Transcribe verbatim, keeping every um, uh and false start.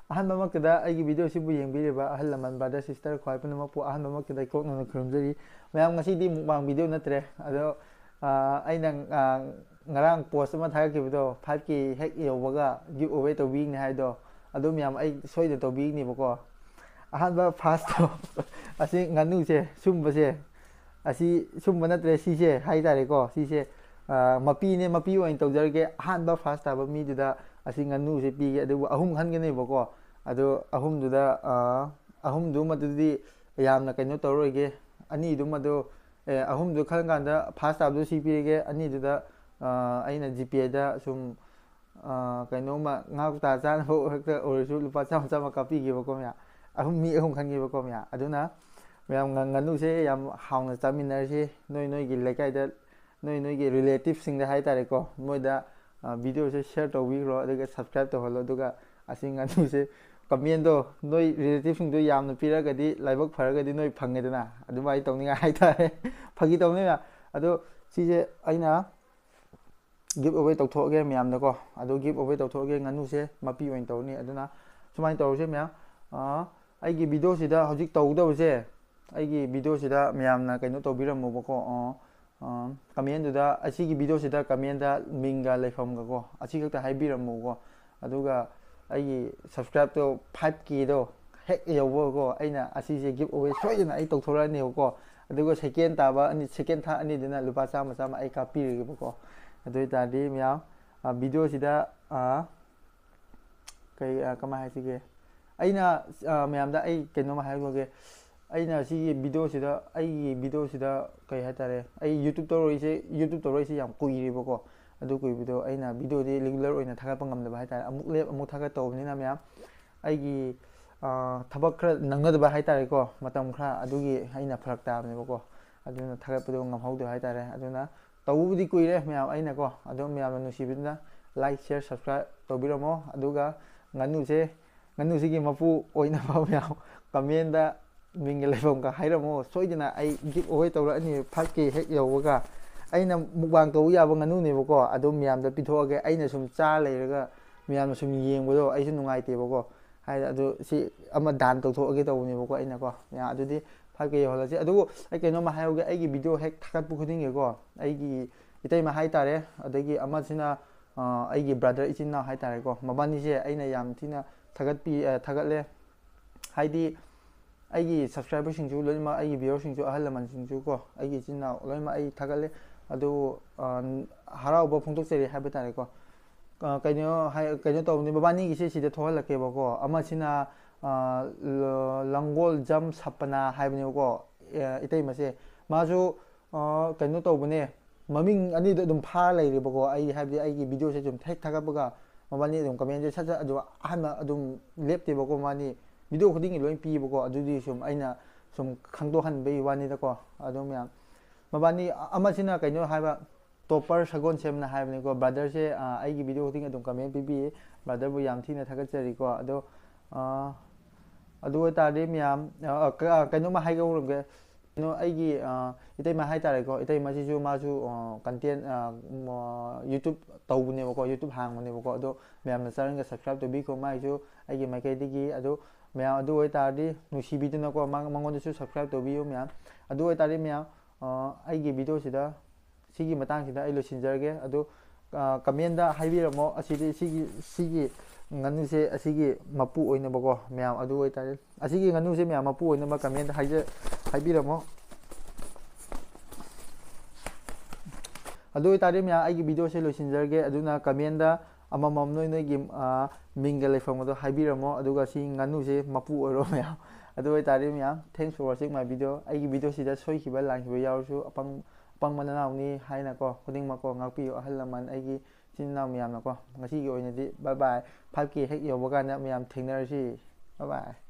ꯑꯍꯥꯟꯕꯃꯛꯇꯗ ꯑꯩꯒꯤ video ꯁꯤꯕꯨ ꯌꯦꯡꯕꯤꯔꯤꯕ ꯑꯍꯜ ꯂꯃꯟ, brother, sister ꯈ꯭ꯋꯥꯏ ꯄꯨꯝꯅꯃꯛꯄꯨ ꯑꯍꯥꯟꯕꯃꯛꯇꯗ ꯏꯀꯣꯛꯅꯅ ꯈꯨꯔꯨꯝꯖꯔꯤ꯫ ꯃꯌꯥꯝ, ꯉꯁꯤꯗꯤ mukbang video ꯅꯠꯇ꯭ꯔꯦ, ꯑꯗꯣ, ꯑꯥ, ꯑꯩꯅ, ꯑꯥ, ꯉꯔꯥꯡ post ꯑꯃ ꯊꯥꯒꯠꯈꯤꯕꯗꯣ, five K ꯍꯦꯛ ꯌꯧꯕꯒ give away ꯇꯧꯕꯤꯒꯅꯤ ꯍꯥꯏꯗꯣ, ꯑꯗꯨ ꯃꯌꯥꯝ ꯑꯩ ꯁꯣꯏꯗꯅ ꯇꯧꯕꯤꯒꯅꯤꯕꯀꯣ꯫ ꯑꯍꯥꯟꯕ first ꯇꯣ, ꯑꯁꯤ ꯉꯥꯅꯨꯁꯦ, ꯁꯨꯝꯕꯁꯦ, ꯑꯁꯤ ꯁꯨꯝꯕ ꯅꯠꯇ꯭ꯔꯦ, ꯁꯤꯁꯦ ꯍꯥꯏꯇꯥꯔꯦꯀꯣ, ꯁꯤꯁꯦ, ꯑꯥ, ꯃꯄꯤꯅꯦ, ꯃꯄꯤ ꯑꯣꯏꯅ ꯇꯧꯖꯔꯒꯦ꯫ ꯑꯍꯥꯟꯕ first ꯇꯥꯕ ꯃꯤꯗꯨꯗ ꯑꯁꯤ ꯉꯥꯅꯨꯁꯦ ꯄꯤꯒꯦ, ꯑꯗꯨꯕꯨ ꯑꯍꯨꯝ ꯈꯟꯒꯅꯦꯕꯀꯣ꯫ ꯑꯗꯣ ꯑꯍꯨꯝꯗꯨꯗ, ꯑꯥ, ꯑꯍꯨꯝꯗꯨꯃꯗꯨꯗꯤ ꯌꯥꯝꯅ ꯀꯩꯅꯣ ꯇꯧꯔꯣꯏꯒꯦ꯫ ꯑꯅꯤꯗꯨꯃꯗꯨ, ꯑꯦ, ꯑꯍꯨꯝꯗꯨ ꯈꯟ ꯀꯥꯟꯗ first ꯇꯥꯕꯗꯨ ꯁꯤ ꯄꯤꯔꯒꯦ, ꯑꯅꯤꯗꯨꯗ, ꯑꯥ, ꯑꯩꯅ GPay ꯗ ꯁꯨꯝ, ꯑꯥ, ꯀꯩꯅꯣꯝꯃ ꯉꯥ ꯀꯧꯇꯥ ꯆꯥꯅꯕ ꯈꯛꯇ ꯑꯣꯏꯔꯁꯨ ꯂꯨꯄꯥ ꯆꯥꯝꯃ ꯆꯥꯝꯃ ꯀꯥꯞꯄꯤꯒꯦꯕꯀꯣ ꯃꯌꯥꯝ꯫ ꯑꯍꯨꯝ, ꯃꯤ ꯑꯍꯨꯝ ꯈꯟꯒꯦꯕꯀꯣ ꯃꯌꯥꯝ꯫ ꯑꯗꯨꯅ ꯃꯌꯥꯝ, ꯉꯥ-, ꯉꯥꯅꯨꯁꯦ ꯌꯥꯝ ꯍꯥꯎꯅ ꯆꯥꯃꯤꯟꯅꯔꯁꯤ꯫ ꯅꯣꯏ ꯅꯣꯏꯒꯤ ꯂꯩꯀꯥꯏꯗ, ꯅꯣꯏ ꯅꯣꯏꯒꯤ relative ꯁꯤꯡꯗ ꯍꯥꯏꯇꯥꯔꯦꯀꯣ, ꯃꯣꯏꯗ, ꯑꯥ, video ꯁꯦ share ꯇꯧꯕꯤꯈ꯭ꯔꯣ, ꯑꯗꯨꯒ subscribe ꯇꯧꯍꯜꯂꯣ꯫ ꯑꯗꯨꯒ ꯑꯁꯤ ꯉꯥꯅꯨꯁꯦ, comment ꯇꯣ, ꯅꯣꯏ relative ꯁꯤꯡꯗꯣ ꯌꯥꯝꯅ ꯄꯤꯔꯒꯗꯤ, ꯂꯥꯏꯕꯛ ꯐꯔꯒꯗꯤ ꯅꯣꯏ ꯐꯪꯉꯦꯗꯅ, ꯑꯗꯨꯃꯥꯏꯅ ꯇꯧꯅꯤꯡꯉꯥꯏ ꯍꯥꯏꯇꯥꯔꯦ꯫ ꯐꯥꯒꯤ ꯇꯧꯅꯤꯅ꯫ ꯑꯗꯣ ꯁꯤꯁꯦ ꯑꯩꯅ give away ꯇꯧꯊꯣꯛꯑꯒꯦ ꯃꯌꯥꯝꯗꯀꯣ꯫ ꯑꯗꯣ give away ꯇꯧꯊꯣꯛꯑꯒꯦ, ꯉꯥꯅꯨꯁꯦ ꯃꯄꯤ ꯑꯣꯏꯅ ꯇꯧꯔꯅꯤ꯫ ꯑꯗꯨꯅ ꯁꯨꯃꯥꯏꯅ ꯇꯧꯔꯁꯦ ꯃꯌꯥꯝ, ꯑꯥ, ꯑꯩꯒꯤ video ꯁꯤꯗ ꯍꯧꯖꯤꯛ ꯇꯧꯒꯗꯕꯁꯦ, ꯑꯩꯒꯤ video ꯁꯤꯗ ꯃꯌꯥꯝꯅ ꯀꯩꯅꯣ ꯇꯧꯕꯤꯔꯝꯃꯣꯕꯀꯣ, ꯑꯥ, ꯑꯥ, comment ꯇꯨꯗ, ꯑꯁꯤꯒꯤ video ꯁꯤꯗ comment ꯇ ꯃꯤꯡꯒ ꯂꯩꯐꯝꯒꯀꯣ, ꯑꯁꯤ ꯈꯛꯇ ꯍꯥꯏꯕꯤꯔꯝꯃꯨꯀꯣ꯫ ꯑꯗꯨꯒ ꯑꯩꯒꯤ subscribe ꯇꯣ five K ꯗꯣ ꯍꯦꯛ ꯌꯧꯕꯀꯣ, ꯑꯩꯅ ꯑꯁꯤꯁꯦ give away ꯁꯣꯏꯗꯅ ꯑꯩ ꯇꯧꯊꯣꯔꯛꯑꯅꯦꯕꯀꯣ꯫ ꯑꯗꯨꯒ second ꯇꯥꯕ ꯑꯅꯤ, second ꯊꯥ ꯑꯅꯤꯗꯨꯅ ꯂꯨꯄꯥ ꯆꯥꯝꯃ ꯆꯥꯝꯃ ꯑꯩ ꯀꯥꯞꯄꯤꯔꯒꯦꯕꯀꯣ꯫ ꯑꯗꯨ ꯑꯣꯏ ꯇꯥꯔꯗꯤ ꯃꯌꯥꯝ, ꯑꯥ, video ꯁꯤꯗ, ꯑꯥ, ꯀꯩ, ꯑꯥ, ꯀꯃꯥꯏ ꯍꯥꯏꯁꯤꯒꯦ? ꯑꯩꯅ, ꯑꯥ, ꯃꯌꯥꯝꯗ ꯑꯩ ꯀꯩꯅꯣꯝꯃ ꯍꯥꯏꯔꯨꯔꯒꯦ꯫ ꯑꯩꯅ ꯁꯤꯒꯤ video ꯁꯤꯗ, ꯑꯩꯒꯤ video ꯁꯤꯗ ꯀꯩ ꯍꯥꯏꯇꯥꯔꯦ, ꯑꯩ YouTube ꯇꯧꯔꯛꯏꯁꯦ, YouTube ꯇꯧꯔꯛꯏꯁꯦ ꯌꯥꯝ ꯀꯨꯏꯔꯦꯕꯀꯣ꯫ ꯑꯗꯨ ꯀꯨꯏꯕꯗꯣ ꯑꯩꯅ video ꯗꯤ regular ꯑꯣꯏꯅ ꯊꯥꯒꯠꯄ ꯉꯝꯗꯕ ꯍꯥꯏꯇꯥꯔꯦ꯫ ꯑꯃꯨꯛ ꯂꯦꯞ ꯑꯃꯨꯛ ꯊꯥꯒꯠ ꯇꯧꯕꯅꯤꯅ ꯃꯌꯥꯝ, ꯑꯩꯒꯤ, ꯑꯥ, ꯊꯕꯛ ꯈꯔ ꯅꯪꯅꯗꯕ ꯍꯥꯏꯇꯥꯔꯦꯀꯣ, ꯃꯇꯝ ꯈꯔ, ꯑꯗꯨꯒꯤ ꯑꯩꯅ ꯐꯔꯛ ꯇꯥꯕꯅꯦꯕꯀꯣ꯫ ꯑꯗꯨꯅ ꯊꯥꯒꯠꯄꯗꯣ ꯉꯝꯍꯧꯗꯕ ꯍꯥꯏꯇꯥꯔꯦ꯫ ꯑꯗꯨꯅ ꯇꯧꯕꯕꯨꯗꯤ ꯀꯨꯏꯔꯦ ꯃꯌꯥꯝ ꯑꯩꯅꯀꯣ, ꯑꯗꯨꯝ ꯃꯌꯥꯝꯅ ꯅꯨꯡꯁꯤꯕꯤꯗꯨꯅ like, share, subscribe ꯇꯧꯕꯤꯔꯝꯃꯣ꯫ ꯑꯗꯨꯒ ꯉꯥꯅꯨꯁꯦ, ꯉꯥꯅꯨꯁꯤꯒꯤ ꯃꯄꯨ ꯑꯣꯏꯅꯕ ꯃꯌꯥꯝ comment ꯇ ꯃꯤꯡꯒ ꯂꯩꯐꯝꯒ ꯍꯥꯏꯔꯝꯃꯣ꯫ ꯁꯣꯏꯗꯅ ꯑꯩ give away ꯇꯧꯔꯛꯑꯅꯤ five K ꯍꯦꯛ ꯌꯧꯕꯒ꯫ ꯑꯩꯅ mukbang ꯇꯧꯕ ꯌꯥꯕ ꯉꯥꯅꯨꯅꯦꯕꯀꯣ, ꯑꯗꯨꯝ ꯃꯌꯥꯝꯗ ꯄꯤꯊꯣꯛꯑꯒꯦ꯫ ꯑꯩꯅ ꯁꯨꯝ ꯆꯥ ꯂꯩꯔꯒ ꯃꯌꯥꯝꯅ ꯁꯨꯝ ꯌꯦꯡꯕꯗꯣ ꯑꯩꯁꯨ ꯅꯨꯡꯉꯥꯏꯇꯦꯕꯀꯣ꯫ ꯍꯥꯏꯗꯤ ꯑꯗꯨ ꯁꯤ ꯑꯃ ꯗꯥꯟ ꯇꯧꯊꯣꯛꯑꯒꯦ ꯇꯧꯕꯅꯦꯕꯀꯣ ꯑꯩꯅꯀꯣ꯫ ꯌꯥ, ꯑꯗꯨꯗꯤ ꯐꯥꯏꯚ ꯀꯦ ꯌꯧꯍꯜꯂꯁꯤ꯫ ꯑꯗꯨꯕꯨ ꯑꯩ ꯀꯩꯅꯣꯝꯃ ꯍꯥꯏꯍꯧꯒꯦ, ꯑꯩꯒꯤ ꯚꯤꯗꯤꯑꯣ ꯍꯦꯛ ꯊꯥꯒꯠꯄ ꯈꯨꯗꯤꯡꯒꯤꯀꯣ, ꯑꯩꯒꯤ ꯏꯇꯩꯃ ꯍꯥꯏꯇꯥꯔꯦ, ꯑꯗꯒꯤ ꯑꯃꯁꯤꯅ ꯑ, ꯑꯩꯒꯤ ꯕ꯭ꯔꯗꯔ, ꯏꯆꯤꯟ ꯏꯅꯥꯎ ꯍꯥꯏꯇꯥꯔꯦꯀꯣ, ꯃꯕꯥꯅꯤꯁꯦ ꯑꯩꯅ ꯌꯥꯝ ꯊꯤꯅ ꯊꯥꯒꯠꯄꯤ ꯑ, ꯊꯥꯒꯠꯂꯦ꯫ ꯍꯥꯏꯗꯤ ꯑꯩꯒꯤ ꯁꯕꯁꯀ꯭ꯔꯥꯏꯕꯔꯁꯤꯡꯁꯨ ꯂꯣꯏꯅꯃꯛ, ꯑꯩꯒꯤ ꯚ꯭ꯌꯨꯋꯔꯁꯤꯡꯁꯨ, ꯑꯍꯜ ꯂꯃꯟꯁꯤꯡꯁꯨ ꯀꯣ, ꯑꯩꯒꯤ ꯏꯆꯤꯟ ꯏꯅꯥꯎ ꯂꯣꯏꯅꯃꯛ ꯑꯩ ꯊꯥꯒꯠꯂꯦ꯫ ꯑꯗꯨ ꯑ, ꯍꯔꯥꯎꯕ ꯐꯣꯡꯗꯣꯛꯆꯔꯤ ꯍꯥꯏꯕ ꯇꯥꯔꯦꯀꯣ꯫ ꯑ, ꯀꯩꯅꯣ ꯍꯥꯏ, ꯀꯩꯅꯣ ꯇꯧꯕꯅꯤ, ꯃꯕꯥꯅꯤꯒꯤꯁꯦ ꯁꯤꯗ ꯊꯣꯛꯍꯜꯂꯛꯀꯦꯕꯀꯣ꯫ ꯑꯃꯁꯤꯅ ꯑ, ꯂ-, ꯂꯪꯒꯣꯜꯖꯝ ꯁꯄꯅꯥ ꯍꯥꯏꯕꯅꯦꯕꯀꯣ, ꯑ, ꯏꯇꯩꯃꯁꯦ꯫ ꯃꯥꯁꯨ ꯑ, ꯀꯩꯅꯣ ꯇꯧꯕꯅꯦ, ꯃꯃꯤꯡ ꯑꯅꯤꯗꯣ ꯑꯗꯨꯝ ꯐꯥꯔ ꯂꯩꯔꯦꯕꯀꯣ꯫ ꯑꯩ ꯍꯥꯏꯕꯗꯤ ꯑꯩꯒꯤ ꯚꯤꯗꯤꯑꯣꯁꯦ ꯁꯨꯝ ꯍꯦꯛ ꯊꯥꯒꯠꯄꯒ ꯃꯕꯥꯅꯤ ꯑꯗꯨꯝ ꯀꯃꯦꯟꯁꯦ ꯁꯠ ꯁꯠ ꯑꯗꯨꯝ ꯑꯍꯥꯟꯕ ꯑꯗꯨꯝ ꯂꯦꯞꯇꯦꯕꯀꯣ꯫ ꯃꯕꯥꯅꯤ ꯚꯤꯗꯤꯑꯣ ꯈꯨꯗꯤꯡꯒꯤ ꯂꯣꯏ ꯄꯤꯌꯦꯕꯀꯣ꯫ ꯑꯗꯨꯗꯤ ꯁꯨꯝ ꯑꯩꯅ ꯁꯨꯝ ꯈꯪꯗꯣꯛꯍꯟꯕꯒꯤ ꯋꯥꯅꯤꯗꯀꯣ꯫ ꯑꯗꯨ ꯃꯌꯥꯝ ꯃꯕꯥꯅꯤ ꯑ-, ꯑꯃꯁꯤꯅ ꯀꯩꯅꯣ ꯍꯥꯏꯕ, ꯇꯣꯞꯄꯔ ꯁꯒꯣꯜꯁꯦꯝꯅ ꯍꯥꯏꯕꯅꯤꯀꯣ꯫ ꯕ꯭ꯔꯗꯔꯁꯦ ꯑ, ꯑꯩꯒꯤ ꯚꯤꯗꯤꯑꯣ ꯈꯨꯗꯤꯡ ꯑꯗꯨꯝ ꯀꯃꯦꯟ ꯄꯤꯕꯤꯌꯦ꯫ ꯕ꯭ꯔꯗꯔꯕꯨ ꯌꯥꯝ ꯊꯤꯅ ꯊꯥꯒꯠꯆꯔꯤꯀꯣ꯫ ꯑꯗꯣ ꯑ, ꯑꯗꯨ ꯑꯣꯏꯇꯥꯔꯗꯤ ꯃꯌꯥꯝ ꯑ, ꯑ, ꯀ-, ꯑ, ꯀꯩꯅꯣꯝꯃ ꯍꯥꯏꯒꯧꯔꯝꯒꯦ꯫ ꯀꯩꯅꯣ ꯑꯩꯒꯤ ꯑ, ꯏꯇꯩꯃ ꯍꯥꯏꯇꯥꯔꯦꯀꯣ, ꯏꯇꯩꯃꯁꯤꯁꯨ ꯃꯥꯁꯨ ꯑ, ꯀꯟꯇꯦꯟ ꯑ, ꯃ, ꯌꯨꯇ꯭ꯌꯨꯕ ꯇꯧꯕꯅꯦꯕꯀꯣ, ꯌꯨꯇ꯭ꯌꯨꯕ ꯍꯥꯡꯕꯅꯦꯕꯀꯣ꯫ ꯑꯗꯣ ꯃꯌꯥꯝꯅ ꯆꯪꯉꯒ ꯁꯕꯁꯀ꯭ꯔꯥꯏꯕ ꯇꯧꯕꯤꯈꯣ꯫ ꯃꯥꯏꯁꯨ ꯑꯩꯒꯤ ꯃꯥꯏꯀꯩꯗꯒꯤ꯫ ꯑꯗꯣ ꯃꯌꯥꯝ ꯑꯗꯨ ꯑꯣꯏꯇꯥꯔꯗꯤ ꯅꯨꯡꯁꯤꯕꯤꯗꯨꯅꯀꯣ ꯃꯥ-, ꯃꯉꯣꯟꯗꯁꯨ ꯁꯕꯁꯀ꯭ꯔꯥꯏꯕ ꯇꯧꯕꯤꯌꯨ ꯃꯌꯥꯝ꯫ ꯑꯗꯨ ꯑꯣꯏꯇꯥꯔꯗꯤ ꯃꯌꯥꯝ ꯑ, ꯑꯩꯒꯤ ꯚꯤꯗꯤꯑꯣꯁꯤꯗ ꯁꯤꯒꯤ ꯃꯇꯥꯡꯁꯤꯗ ꯑꯩ ꯂꯣꯏꯁꯤꯟꯖꯔꯒꯦ꯫ ꯑꯗꯨ ꯑ, ꯀꯃꯦꯟꯗ ꯍꯥꯏꯕꯤꯔꯝꯃꯣ, ꯑꯁꯤꯗꯤ ꯁꯤꯒꯤ, ꯁꯤꯒꯤ ꯉꯥꯅꯨꯁꯦ ꯑꯁꯤꯒꯤ ꯃꯄꯨ ꯑꯣꯏꯅꯕꯀꯣ ꯃꯌꯥꯝ꯫ ꯑꯗꯨ ꯑꯣꯏꯇꯥꯔꯗꯤ ꯑꯁꯤꯒꯤ ꯉꯥꯅꯨꯁꯦ ꯃꯌꯥꯝ ꯃꯄꯨ ꯑꯣꯏꯅꯕ ꯀꯃꯦꯟꯗ ꯍꯥꯏꯖ-, ꯍꯥꯏꯕꯤꯔꯝꯃꯣ꯫ ꯑꯗꯨ ꯑꯣꯏꯇꯥꯔꯗꯤ ꯃꯌꯥꯝ ꯑꯩꯒꯤ ꯚꯤꯗꯤꯑꯣꯁꯦ ꯂꯣꯏꯁꯤꯟꯖꯔꯒꯦ꯫ ꯑꯗꯨꯅ ꯀꯃꯦꯟꯗ ꯑꯃꯃꯝ ꯅꯣꯏ ꯅꯣꯏꯒꯤ ꯑ, ꯃꯤꯡꯒ ꯂꯩꯐꯝ ꯑꯗꯣ ꯍꯥꯏꯕꯤꯔꯝꯃꯣ꯫ ꯑꯗꯨꯒ ꯁꯤ ꯉꯥꯅꯨꯁꯦ ꯃꯄꯨ ꯑꯣꯏꯔꯣ ꯃꯌꯥꯝ꯫ ꯑꯗꯨ ꯑꯣꯏꯇꯥꯔꯗꯤ ꯃꯌꯥꯝ, thanks for watching my video꯫ ꯑꯩꯒꯤ ꯚꯤꯗꯤꯑꯣꯁꯤꯗ ꯁꯣꯏꯈꯤꯕ ꯂꯥꯟꯈꯤꯕ ꯌꯥꯎꯔꯁꯨ ꯑꯄꯪ-, ꯑꯄꯪꯕ ꯅꯅꯥꯎꯅꯤ ꯍꯥꯏꯅꯀꯣ, ꯈꯨꯗꯤꯡꯃꯛꯀꯣ ꯉꯥꯛꯄꯤꯌꯨ ꯑꯍꯜ ꯂꯃꯟ, ꯑꯩꯒꯤ ꯏꯆꯤꯟ ꯏꯅꯥꯎ ꯃꯌꯥꯝꯅꯀꯣ꯫ ꯉꯁꯤꯒꯤ ꯑꯣꯏꯅꯗꯤ bye bye꯫ ꯐꯥꯏꯚ ꯀꯦ ꯍꯦꯛ ꯌꯧꯕ ꯀꯥꯟꯗ ꯃꯌꯥꯝ ꯊꯦꯡꯅꯔꯁꯤ꯫ Bye bye꯫